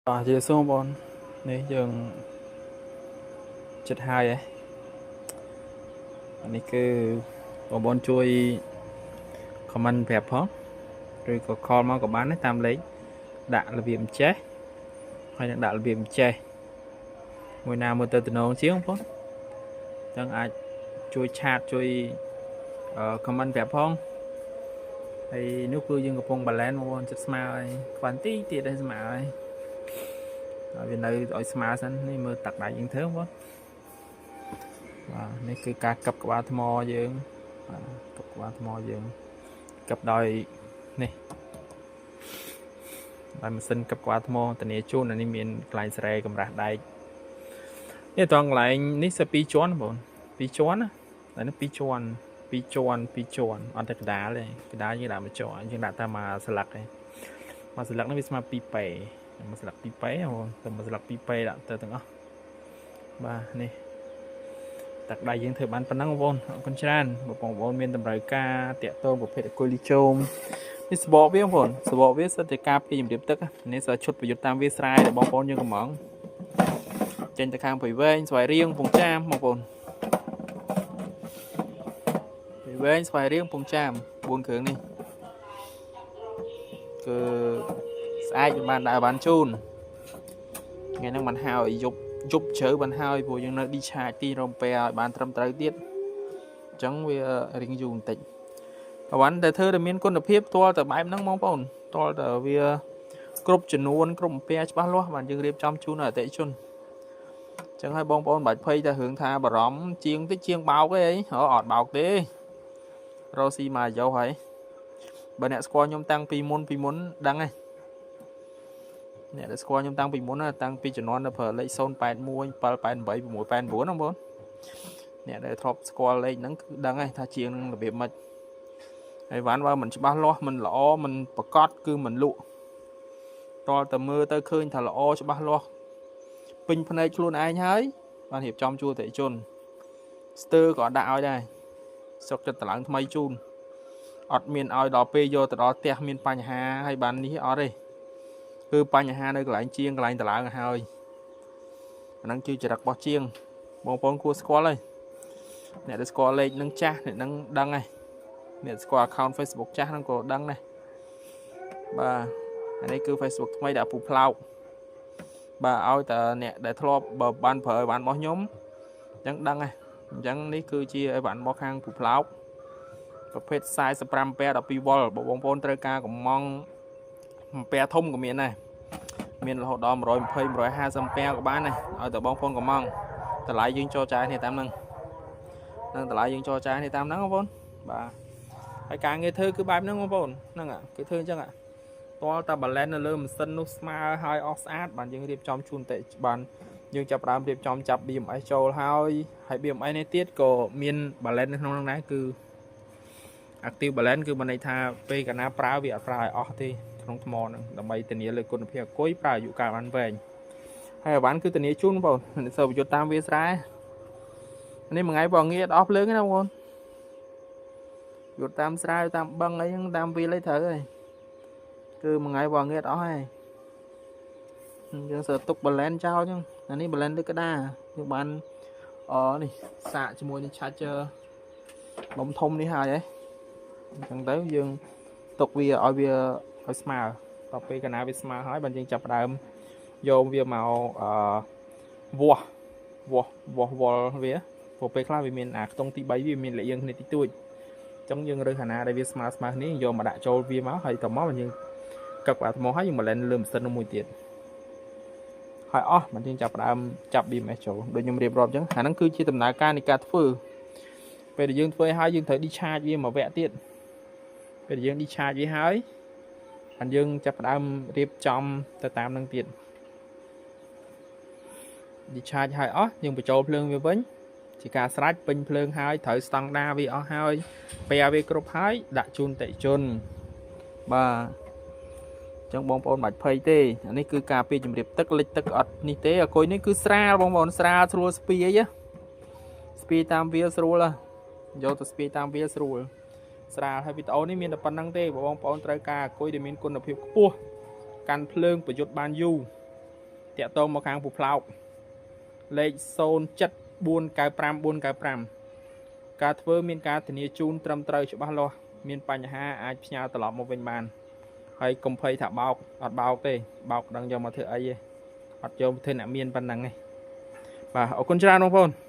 បាទជម្រាបសួរបងប្អូននេះយើងចិត្តហើយហ៎អានេះគឺបងប្អូនជួយ comment ប្រាប់ផងឬក៏ call មកក៏បានដែរតាមលេខដាក់របៀបចេះហើយនឹងដាក់របៀបចេះមួយណាមើលទៅតំណងជាងបងប្អូនអញ្ចឹងអាចជួយ chat ជួយ comment ប្រាប់ផងហើយនោះគឺយើងកំពុង balance បងប្អូនចិត្តស្មើហើយខ្វះបន្តិចទៀតឲ្យស្មើហើយហើយវានៅឲ្យស្មើសិននេះមើលទឹកដៃយើងធ្វើបងប្អូនបាទនេះគឺការកឹបក្បាលថ្មយើងបាទកឹបក្បាលថ្មយើងកឹបដោយនេះដោយម៉ាស៊ីនកឹបក្បាលថ្មធានាជូនអានេះមានកន្លែងស្រែកម្រាស់ដែកនេះត្រង់កន្លែងនេះសិ2ជាន់បងប្អូន2ជាន់ណាតែនេះ2ជាន់2ជាន់2ជាន់អត់តែកដាលទេកដាលយើងដាក់មួយជាន់យើងដាក់តែមួយស្លឹកទេមួយស្លឹកនេះវាស្មើ2ប៉េមួយស្លឹក2ប៉េបងតែមួយស្លឹក2ប៉េដាក់ទៅទាំងអស់បាទនេះទឹកដៃយើងធ្វើបានប៉ុណ្ណឹងបងប្អូនអរគុណច្រើនបងប្អូនមានតម្រូវការតាក់ទងប្រភេទអគុយលីជោមនេះសបកវាបងប្អូនសបកវាសិតតែការពារជំរាបទឹកនេះសិតឈុតប្រយុទ្ធតាមវាស្រែដែលបងប្អូនយើងកំងចេញទៅខាងព្រៃវែងស្វាយរៀងពងចាមបងប្អូនព្រៃវែងស្វាយរៀងពងចាម4គ្រឿងនេះគឺស្អែកបានដើរបានជូនថ្ងៃហ្នឹងបានហើយយប់យប់ជ្រៅបានហើយព្រោះយើងនៅ discharge ទីរំពែឲ្យបានត្រឹមត្រូវទៀតអញ្ចឹងវារៀងយូរបន្តិចអវ៉ាន់តែធ្វើតែមានគុណភាពទាល់តែបែបហ្នឹងបងប្អូនទាល់តែវាគ្រប់ចំនួនគ្រប់អំពែច្បាស់លាស់បានយើងរៀបចំជូនដល់អតិថិជនអញ្ចឹងឲ្យបងប្អូនបាច់ភ័យតែរឿងថាបារម្ភជាងតិចជាងបោកទេអីអត់បោកទេរកស៊ីមកយកហើយបើអ្នកស្គាល់ខ្ញុំតាំងពីមុនពីមុនដឹងហើយអ្នកដែលស្គាល់ខ្ញុំតាំងពីមុនតាំងពីជំនាន់ទៅប្រើលេខ081 788 689បងប្អូនអ្នកដែលធ្លាប់ស្គាល់លេខហ្នឹងគឺដឹងហើយថាជាងនឹងរបៀបម៉េចហើយវ៉ាន់បើមិនច្បាស់លាស់មិនល្អមិនប្រកបគឺមិនលក់តលតែមើលទៅឃើញថាល្អច្បាស់លាស់ពេញភ្នែកខ្លួនឯងហើយបានរៀបចំជួលអតិថិជនស្ទើក៏អត់ដាក់ឲ្យដែរសុកចិត្តតឡើងថ្មីជូនអត់មានឲ្យដល់ពេលយកទៅដល់ផ្ទះមានបញ្ហាហើយបាននេះអត់ទេគឺបញ្ហានៅកន្លែងជាងកន្លែងតឡើងហើយអាហ្នឹងគឺចរិតរបស់ជាងបងប្អូនគួរស្គាល់ហើយអ្នកដែលស្គាល់លេខនឹងចាស់អ្នកនឹងដឹងហើយអ្នកស្គាល់ account Facebook ចាស់ហ្នឹងក៏ដឹងដែរបាទអានេះគឺ Facebook ថ្មីដាក់ពូផ្លោកបាទឲ្យតើអ្នកដែលធ្លាប់បើបានប្រើអីវ៉ាន់របស់ខ្ញុំអញ្ចឹងដឹងហើយអញ្ចឹងនេះគឺជាអីវ៉ាន់របស់ខាងពូផ្លោកប្រភេទ45ពែ12វ៉ុលបើបងប្អូនត្រូវការកំងអំពែធំក៏មានដែរមានរហូតដល់120 150អំពែក៏បានដែរឲ្យតែបងប្អូនកំងតម្លៃយើងចរចាគ្នាតាមហ្នឹងនឹងតម្លៃយើងចរចាគ្នាតាមហ្នឹងបងប្អូនបាទហើយការងារធ្វើគឺបែបហ្នឹងបងប្អូនហ្នឹងគឺធ្វើអញ្ចឹងទាល់តែ balance នៅលើម៉ាស៊ីននោះស្មើហើយអស់ស្អាតបានយើងរៀបចំជូនតែបានយើងចាប់ផ្ដើមរៀបចំចាប់ BMS ចូលហើយហើយ BMS នេះទៀតក៏មាន balance នៅក្នុងនោះដែរគឺ active balance គឺមានន័យថាពេលកាលណាប្រើវាអត់ប្រើឲ្យអស់ទេក្នុងថ្មហ្នឹងដើម្បីធានាលើគុណភាពអគុយប្រើអាយុកាលបានវែងហើយអវ៉ាន់គឺធានាជូនបងប្អូនសិស្សប្រយុទ្ធតាមវាស្រែនេះមួយថ្ងៃបងងាយអត់អស់ភ្លើងទេណាបងប្អូនយុទ្ធតាមស្រែតាមបឹងអីហ្នឹងតាមវាលអីត្រូវហើយគឺមួយថ្ងៃបងងាយអត់អស់ហើយយើងសើទុក balance ចោលអញ្ចឹងអានេះ balance លើក្តារយើងបានអនេះសាកជាមួយនឹង charger ដុំធំនេះហើយហ៎អញ្ចឹងទៅយើងទុកវាឲ្យវាឲ្យស្មើដល់ពេលកាលណាវាស្មើហើយបានយើងចាប់ផ្ដើមយកវាមកអឺវាស់វាស់វាស់វល់វាព្រោះពេលខ្លះវាមានអាខ្ទង់ទី3វាមានលៀងគ្នាតិចតួចអញ្ចឹងយើងរើសអាណាដែលវាស្មើស្មើគ្នាយកមកដាក់ចូលវាមកហើយតមកយើងកឹកអាថ្មហើយយើងមកលែនលើម៉ាស៊ីននោះមួយទៀតហើយអស់បានយើងចាប់ផ្ដើមចាប់ BMS ចូលដូចខ្ញុំរៀបរាប់អញ្ចឹងអាហ្នឹងគឺជាដំណើរការនៃការធ្វើពេលដែលយើងធ្វើឲ្យយើងត្រូវ discharge វាមួយវគ្គទៀតពេលដែលយើង discharge វាហើយបានយើងចាប់ផ្ដើមរៀបចំទៅតាមនឹងទៀត discharge ហើយអស់យើងបញ្ចូលភ្លើងវាវិញជាការស្រេចពេញភ្លើងហើយត្រូវស្តង់ដាវាអស់ហើយពែវាគ្រប់ហើយដាក់ជូនតិជនបាទចឹងបងប្អូនបាច់ភ័យទេអានេះគឺការពារជំរាបទឹកលិចទឹកអត់នេះទេអាគុយនេះគឺស្រាលបងប្អូនស្រាលស្រួលស្ពាយស្ពាយតាមវាស្រួលយកទៅស្ពាយតាមវាស្រួលស្រាលហើយវីដេអូនេះមានតែប៉ុណ្្នឹងទេបងប្អូនត្រូវការអាគុយដែលមានគុណភាពខ្ពស់កាន់ភ្លើងប្រយុទ្ធបានយូរ តាក់ទងមកខាងពូផ្លោកលេខ07495 495ការធ្វើមានការធានាជូនត្រឹមត្រូវច្បាស់លាស់មានបញ្ហាអាចផ្ញើត្រឡប់មកវិញបានហើយកុំភ័យថាបោកអត់បោកទេបោកដឹងយកមកធ្វើអីទេអត់យកមកធ្វើអ្នកមានប៉ុណ្ណឹងទេបាទអរគុណច្រើនបងប្អូន។